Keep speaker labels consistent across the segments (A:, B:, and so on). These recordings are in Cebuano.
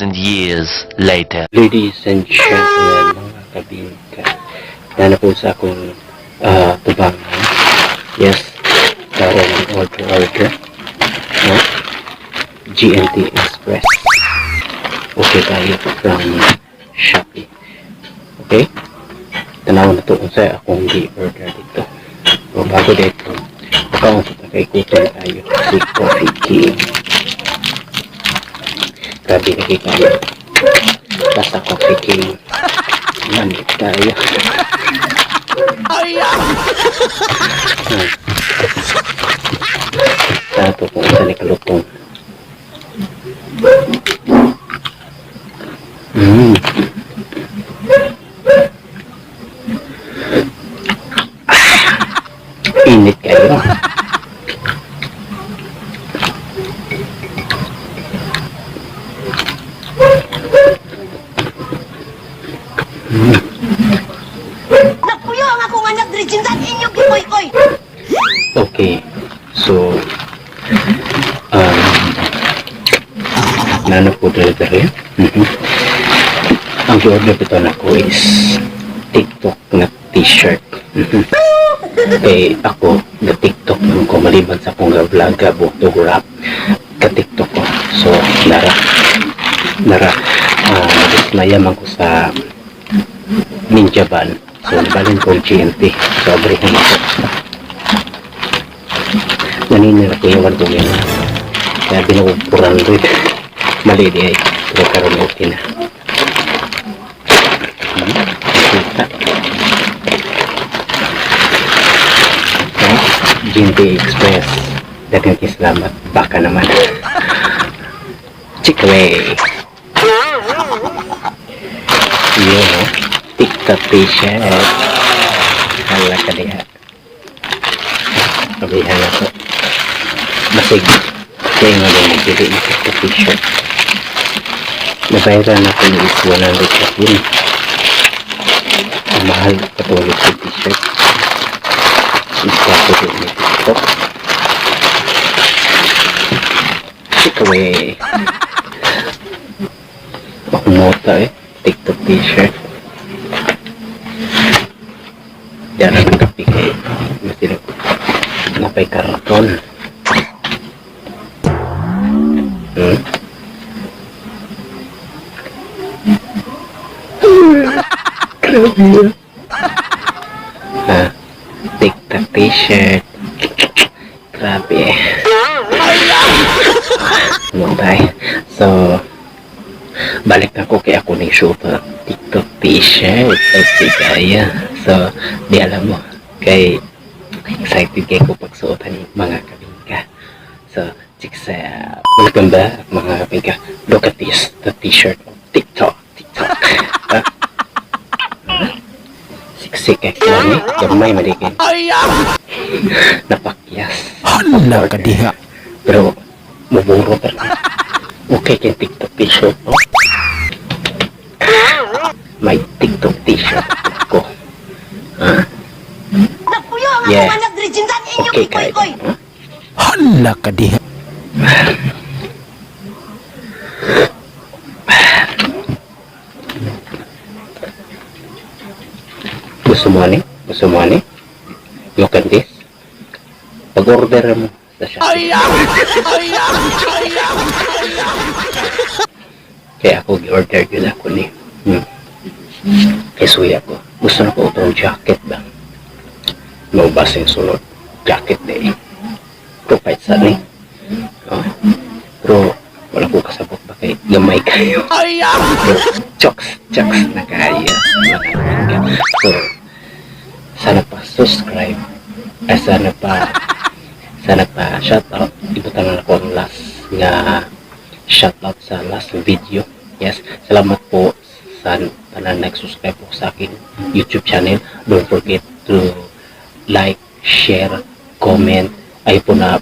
A: 2,000 years later.
B: Ladies and gentlemen, mga kabingka, na po sa akong tubangan. Yes, karon ng order order. No? J&T Express. Okay tayo from Shopee. Okay? Tanaw na to kung sa akong gi-order dito. O bago dito, baka sa kay gutom tayo si Coffee King. Grabe na kayo. Basta Coffee King. Lamig tayo. Tato kung isa ni kalutong. Init kayo.
C: Nagpuyo ang akong anak diri sindan inyo gikoy-koy.
B: Okay. So, nano po delivery. Ang order ko na ko is TikTok na t-shirt. Kay ako, ga TikTok man ko maliban sa akong ga vlog, ga buto rap, ka TikTok ko. So, nara, nara, nadismaya man ko sa Ninja Van. So, nabalin ko ang GMT. So, abrihin ako. Ganina na kuyawan ko yun. Kaya binuog 400. Mali di ay. Pero karon okay na. Kita. Okay. J&T Express. Daghang salamat. Baka naman. Chick away. Yun, oh. TikTok t-shirt. Hala ka diha. Sabihan ako. Basig. Kaya nga din nagbili ng TikTok t-shirt. Nabayaran ako ni is 100 yun. Ang mahal katulad sa t-shirt. Isa ko din ni TikTok. Chick away. Pakumota eh. TikTok t-shirt. Diyan ang kape kay sila napay karton. Grabe yun. Ha? TikTok t-shirt. Grabe. Mutay. So, balik ako kay ako ni shoot TikTok t-shirt. Okay, kaya. So, di alam mo. Kay, excited kay ko pagsuotan yung mga kabingka. So, chicks, welcome back mga kabingka. Look at this, the t-shirt of TikTok. TikTok. Ha? Siksik kay Kwame. Gamay malikin. Napakyas.
D: Hala ka diha.
B: Pero, muburo pa rin. Okay kay TikTok t-shirt, no? May TikTok t-shirt ako. Ha?
C: Nagpuyo ang akong anak diri sindan inyo
B: Okay kayo.
C: gikoy-koy.
B: Ha?
D: Hala ka diha.
B: Gusto mo ani? Gusto mo ani? Look at this. Pag-order mo sa Shopee. Kaya ako gi-order yun ako ni. Kay suya ko. Gusto na ko itong jacket ba? Maubas yung sulod. Jacket na eh. Pero kahit saan eh. Oh. Pero wala ko kasabot ba kay gamay kayo. Pero chokes, chokes na kayo. So, sana pa subscribe. Ay, sana pa shout out. Ibutan na ako ang last nga shout out sa last video. Yes, salamat po sa tanan nag-subscribe po sa aking YouTube channel. Don't forget to like, share, comment. Ay po na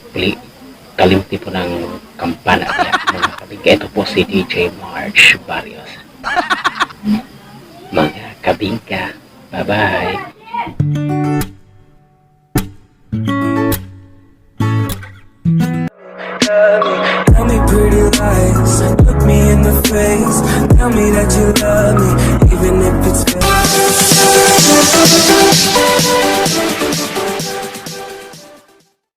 B: kalimti po ng kampana niya, mga kabingka. Ito po si DJ March Barrios. Mga kabingka, bye-bye.
E: Tell me pretty lies, look me me in the face. Tell me that you love me, even if it's fake.